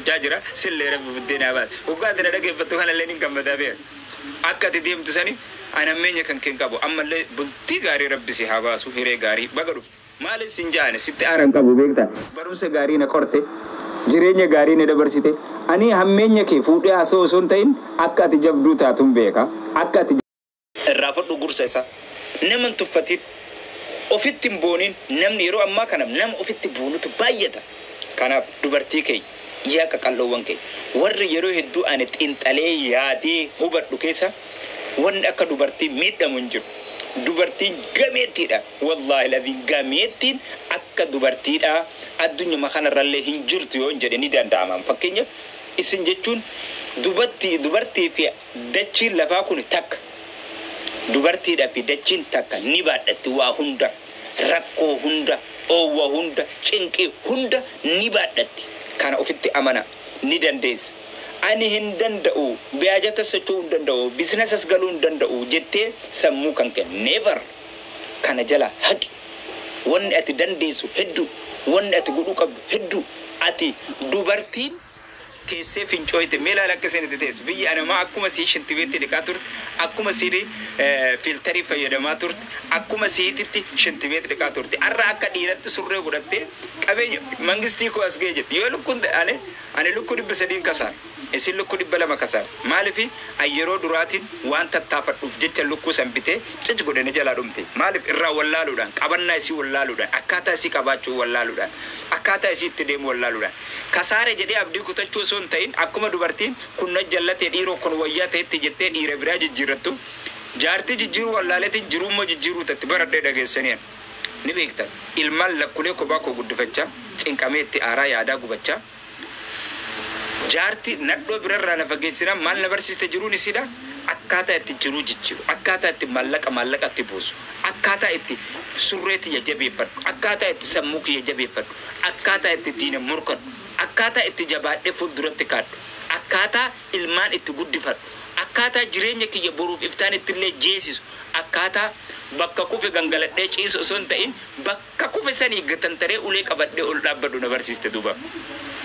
tolchaa jira, sillee Rabbi buddeenaa baase. Hoggaa ati na dhageeffattu kanallee nin gammadaa beeka. Akka ati deemtu sani an hammeenya kan kee hin qabu. Ammallee bultii gaarii Rabbi si haa baasu, hiree gaarii, baga dhufte. Maalin sin jaane sitti aara hin qabu beektaa. Barumsa gaarii na qorte, jireenya gaarii na dabarsite. Ani hammeenya kee fuudhee haasa'u osoo hin ta'in akka ati jabduu taatun beeka. Akka ati. Irraa fudhu gursa isaa. Nama hin tuffatin. Ofitti hin boonin. Namni yeroo ammaa kana nama ofitti boonutu baay'ata. Kanaaf dubartii keenya, yaa qaqalloowwan keenya, warri yeroo hedduu ani xiinxalee yaadee hubadhu keessa wanni akka dubartii miidhamu hin jiru. Dubartiin gameettiidha. Wallaahi laziim gameettiin akka dubartiidha addunyuma kanarrallee hin jirtu yoon jedhe ni danda'ama. Fakkeenyaaf isin jechuun dubatti dubartii fi dachiin lafaa kun takka. Dubartiidha fi dachiin takka ni baadhatti waa hunda. Rakkoo hunda, oowwa hunda, cinqii hunda ni baadhatti. Kana ofitti amana. Ni dandeessa. Ani hin danda'u, baajatas socho'uu hin danda'u, biizinasas galuu hin danda'u jettee sammuu kan kee never kana jala haqi. Wanni ati dandeessu hedduu, wanni ati godhuu qabdu hedduu. Ati dubartiin teessee fincooyte mee ilaali akka isheen itti teessu. Biyya anamaa akkuma sii shintibeetti dhiqaa turte, akkuma sii filtarii fayyadamaa turte, akkuma siititti shintibeetti dhiqaa turte. Har'a akka dhiiratti surree godhattee qabeenya mangistii koo as ga'e jetti. Yoo lukkuun ani ani lukkuu 300 kasaan, isin lukkuu 200 kasaan. Maaliif an yeroo duraatiin waan tattaafadhuuf jecha lukkuu san bitee cic godhe na jalaa dhumte. Maaliif irraa wallaaluudhaan, qabannaa isii wallaaluudhaan, akkaataa isii qabaachuu wallaaluudhaan, akkaataa isii itti deemu wallaaluudhaan. Kasaare jedhee abdii kutachuu osoo hin ta'in akkuma dubartiin kun na jallatee dhiiroo kun wayyaa ta'etti jettee dhiira biraa jijjiirrattu, jaartii jijjiiruu wallaaleetiin jiruummoo jijjiiruu tatti baradhee dhageessanii ni beektan. Ilmaan lakkulee kophaa koo guddifachaa, cinqamee itti aaraa yaadaa gubachaa, jaarti nadhoo birarraa na fageessinaan maal na barsiiste jiruun isiidha? Akkaataa itti jiruu jijjiiru, akkaataa itti maallaqa maallaqatti buusu, akkaataa itti surree tiyya jabeeffadhu, akkaataa itti sammuu kiyya jabeeffadhu, akkaataa itti diina morkadhu, akkaataa itti jabaadhee fuulduratti kaadhu, akkaataa ilmaan itti guddifadhu, akkaataa jireenya kiyya boruuf iftaan ittillee jeesisu, akkaataa bakka kufe gangaladhee ciisu osoo hin ta'in bakka kufe sanii gatantaree ulee qabadhee ol dhaabbadhu na barsiiste duuba.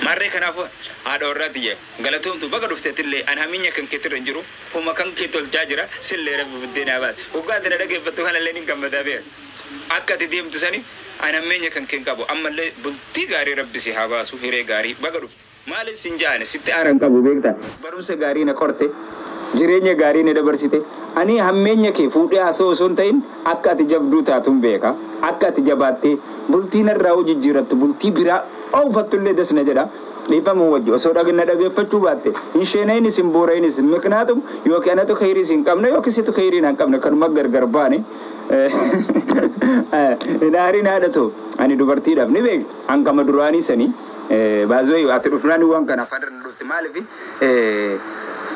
Maarree kanaafuu haadha warraa tiyya galatoomtu, baga dhufteetillee. An haminya kan keetirra hin jiru, homa kan kee tolchaa jira, sillee Rabbi buddeenaa baase. Hoggaa ati na dhageeffattu kanallee nin gammadaa beeka. Akka ati deemtu sani an hammeenya kan kee hin qabu. Ammallee bultii gaarii Rabbi si haa baasu, hiree gaarii, baga dhufte. Maalin sin jaane sitti aara hin qabu beektaa. Barumsa gaarii na qorte, jireenya gaarii na dabarsite. Ani hammeenya kee fuudhee haasa'u osoo hin ta'in akka ati jabduu taatun beeka. Akka ati jabaattee bultii narraa hoo jijjiirattu bultii biraa oowfattullee das na jedha. Dhiifama wajji osoo na dhageeffachuu baatte hin sheenayinis hin boorayinis miknaatum yookiin anatu kheyrii si hin qabne yookiin situ kheyrii na hin qabne kanuma gargar baane. Hin aarin haadha too, ani dubartiidhaaf ni beektu hangama duraanii sanii baazooyi ati dhufnaan waan kana afaan irra na dhufte. Maaliif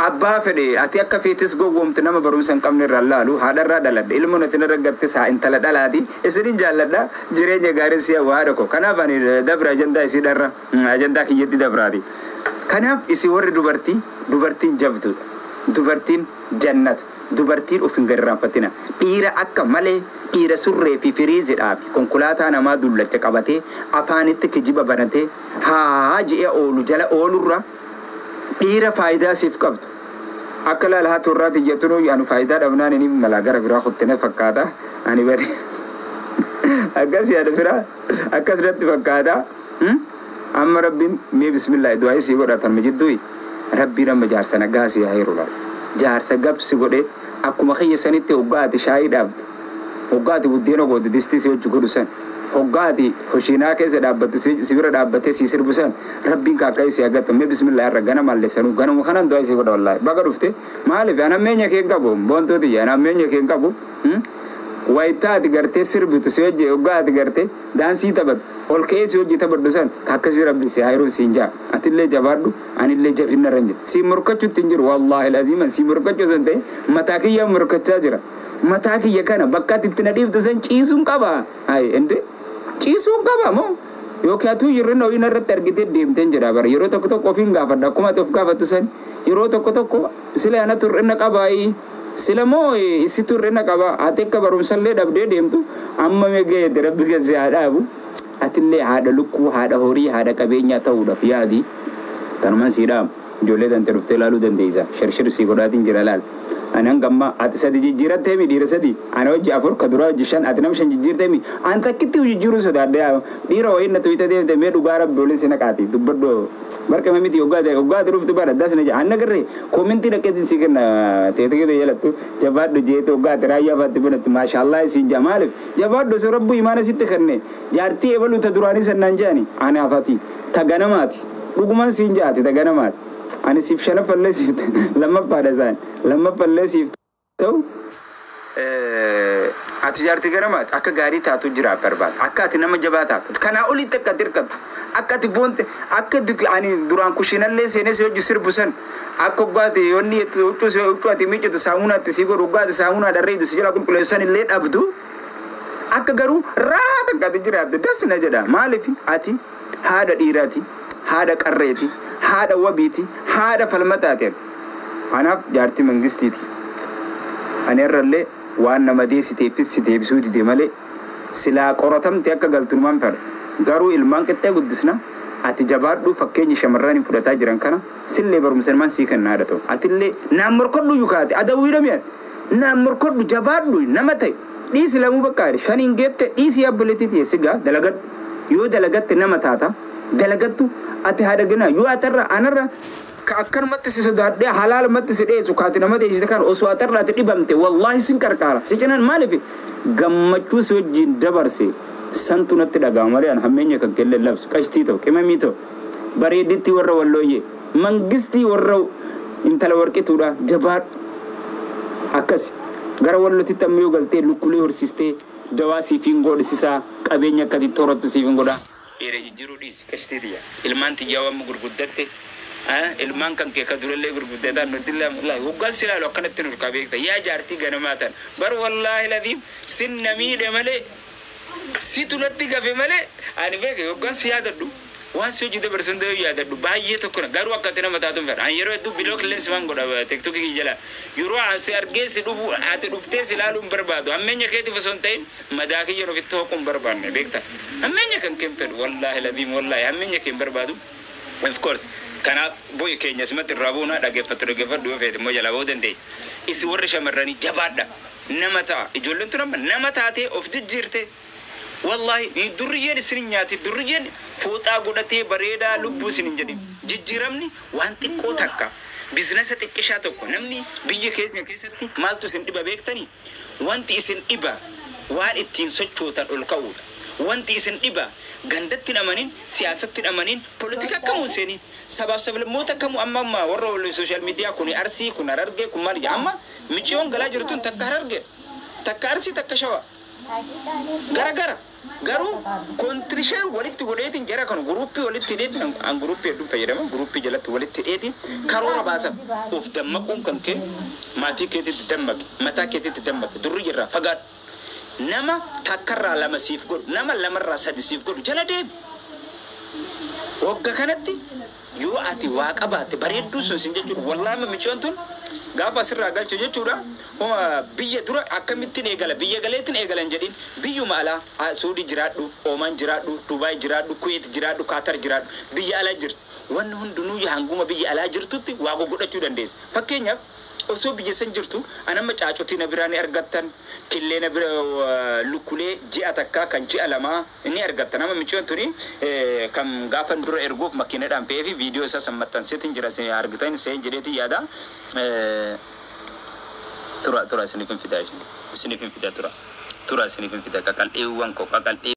abbaa fedhe ati akka feetis gowwoomte nama barumsa hin qabne irraa laalu haadharraa dhaladhe ilmoon ati narra gattis haa intala dhalaati. Isinin jaalladha, jireenya gaariin si hawwa haadha koo. Kanaaf ani dabra ajandaa isii dharra ajandaa kiyyatti dabraati. Kanaaf isin warri dubartii, dubartiin jabduudha, dubartiin jannata, dubartiin of hin garraanfatina. Dhiira akka malee dhiira surree fi firiizidhaa fi konkolaataa namaa dullacha qabatee afaanitti kijiba banatee haa je'ee oolu jala oolurra dhiira faayidaa siif qabdu akka laal haati warraa tiyyattunuu anu faayidaa dhabnaan inni malaa gara biraa kutte na fakkaata. Ani bade akkas yaada firaa akkas natti fakkaata. Amma Rabbiin mee bismillah du'aa isii godhatan mijidduu Rabbiin amma jaarsa nagaa si haa hiru. Laal jaarsa gabsi godhe akkuma kiyya sanitti hoggaa ati shaayii dhaabdu, hoggaa ati buddeena goote distii si hojii godhu san, hoggaa ati kushiinaa keessa dhaabbattu si bira dhaabbatee si sirbu san Rabbiin kaakka si agattu. Mee bismillah irra gana malleessanuu ganuma kanan du'aa isii godha. Wallaahi baga dhufte. Maaliif an ammeenya kee hin qabu, boontuu tiyya, an ammeenya kee hin qabu. Wayitaa ati gartee sirbitu si hojii, hoggaa ati gartee daansii taphattu ol ka'ee si hojii taphadhu san akkasii Rabbi si haa hiruu siin jaa. Atillee jabaadhu, anillee jabinna irra hin jiru, si morkachuutti hin jiru. Wallaahi al'aziima si morkachuu osoo hin ta'in mataa kiyyaan morkachaa jira. Mataa kiyya kana bakka ati itti na dhiiftu san ciisuun qaba. Hayi inde ciisuun qaba moo yookiin atuu hir'ina ho'i narratti argitee deemteen jedha bara. Yeroo tokko tokko ofiin gaafadha akkuma ati of gaafattu san. Yeroo tokko tokko sila anatu hir'ina qabaayi, sila moo isitu hir'ina qaba? Ati akka barumsallee dhabdee deemtu amma mee gaheete Rabbi gadi haa dhaabu. Atillee haadha lukkuu, haadha horii, haadha qabeenyaa ta'uudhaaf yaadi. Tanumaan sii dhaamu. Ijoollee tante dhuftee ilaaluu dandeessa. Shirshir sii godhaatiin jira laal. Ani hanga ammaa ati sadi jijjiirattee mi dhiira sadi. Ana hojii afur ka duraa hojii shan ati nama shan jijjiirtee mi. An takkitti jijjiiruu sodaadhe dhiira wayii na tuyita deemte mee dhugaa rabbi waliin si naqaati dubbadhu. Barqama miti hoggaa ta'e hoggaa ati dhuftu bara das na jedha. An nagarree koomintii dhaqeetiin si kenna teetee keessa jalattu jabaadhu jeete hoggaa ati raayyaa faatti banattu maashaallah isiin jaa maaliif jabaadhu osoo rabbu imaana sitti kenne jaartii ebaluu ta duraanii sannaan jaani anaafati ta ganamaati dhugumaan siin jaati ta ganamaati. Ani siif shanaffallee siif lammaffaadha isaan lammaffallee siif ta'u. Ati jaartii ganamaati akka gaarii taatu jira barbaada akka ati nama jabaa taatu kanaa olitti akka ati hirkattu akka ati boonte akka ani duraan kushiinallee seenee si hojii sirbu san akka hoggaati yoonni huccuu si huccuu ati miiccitu saamunaatti si godhu hoggaati saamunaa dharreetu si jala qulqulleessu san illee dhabdu akka garuu raata akka ati jiraattu das na jedha maaliif ati haadha dhiiraati haadha qarreeti haadha wabiiti haadha falmataati ati anaaf jaartii mangistiiti ani irrallee waan nama deessiteefis si deebisuu dide malee silaa qoratamte akka galtunumaan fedha garuu ilmaan qixxee guddisna ati jabaadhu fakkeenya shamarran fudhataa jiran kana sillee barumsa ilmaan sii kenna haadha ta'u atillee naan morkodhu yukaate adawwiidha mi'aati naan morkodhu jabaadhu nama ta'e dhiisi lamuu bakka shaniin geette dhiisi yaabboleetii ta'e sigaa dalagadhu yoo dalagatte nama taata dalagattu ati haadha ganaa yoo atarra anarra ka akkanumatti si sodaadhee halaalumatti si dheessu kaati nama teessite kan osoo atarra ati dhibamte wallaahi sin qarqaara si cinaan maaliif gammachuu si wajjin dabarse santu natti dhaga'ama malee an hammeenya kan kellee labsu qashtii ta'u qimamii ta'u bareeditti warra wallooyyee mangistii warra intala warqituudha jabaadhu akkas gara wallotitti amma yoo galtee lukkulee horsiistee dawaa siif hin godhisisaa qabeenya akkasitti horattu siif hin godha. Dhiira jijjiiruu dhiisi qashtii tiyya ilmaan tiyyaa waan gurguddatte ilmaan kan kee ka durallee gurguddataan nuti hoggaan si ilaalu akkanatti nu harkaa beekta yaa jaartii ganamaa tan bar wallaahi ladiim sin na miidhe malee situ natti gafe malee ani beeka hoggaan si yaadadhu waan si hojii dabarsu hunda yoo yaadadhu baay'ee tokko na garuu akka ati nama taatu hin fedha ani yeroo hedduu biloo qilleensi waan godha tiktookii kiyya jala yeroo an si argee si dhufu ati dhuftee si ilaaluu hin barbaadu hammeenya keetiif osoo hin ta'in madaa kiyyan ofitti hooquu hin barbaanne beekta hammeenya kan kee hin fedhu wallaahi ladiim wallaahi hammeenya kee hin barbaadu. Of course kanaaf bu'i keenya simatti irraa buuna dhaggeeffattu dhaggeeffadhu yoo feete immoo jalaa ba'uu dandeessa. Isin warri shamarranii jabaadha nama ta'a ijoolleen tun amma nama taatee of jijjiirte wallaahi durriyyeen isin hin nyaati durriyyeen fooxaa godhatee bareedaa lubbuu isin hin jedhin jijjiiramni waan xiqqoo takka bizinasa xiqqishaa tokko namni biyya keenya keessatti maaltu isin dhiba beektanii wanti isin dhiba waan ittiin sochootan ol ka'uudha. Wanti isin dhiba gandatti dhamanin siyaasatti dhamanin politika kamuu seeni sabaaf sablammoota kamuu amma amma warra waliin sooshaal miidiyaa kun arsii kun harargee kun maal jedha amma miciyoon galaa jirtun takka harargee takka arsii takka shawa gara gara garuu kontirishee walitti godheetiin jara kan guruppii walitti hidheetiin an guruppii hedduu fayyadama guruppii jalatti walitti hidheetiin karoora baasan of dammaquun kan kee maatii keetitti dammaqe mataa keetitti dammaqe durri jirra fagaadhu. Nama takkarraa lama siif godhu nama lamarraa sadi siif godhu jala deemi. Wagga kanatti yoo ati waa qabaatte bareedduu sun sin jechuudha. Wallaahi miciyoon tun gaafa asirraa galchu jechuudha. Homa biyya dura akkamittiin eegala biyya galeetiin eegalan jedhin biyyuma alaa Suudii jiraadhu, Oomaan jiraadhu, Dubaay jiraadhu, Kuweet jiraadhu, Kaatar jiraadhu biyya alaa jirtu. Wanni hundinuu hanguma biyya alaa jirtutti waa godhachuu dandeessa. Fakkeenyaaf osoo biyya san jirtu anamma caacutii na biraa ni argattan killee na bira lukkulee ji'a takkaa kan ji'a lamaa ni argattan amma miciyoon tuni kan gaafan dura erguuf makiinadhaan fe'ee fi viidiyoo isaa san maxxanseetiin jira isin argitan seen jedheetiin yaada tura tura isiniif hin fida isiniif hin fida tura tura isiniif hin fida qaqal'eewwan koo qaqal'ee.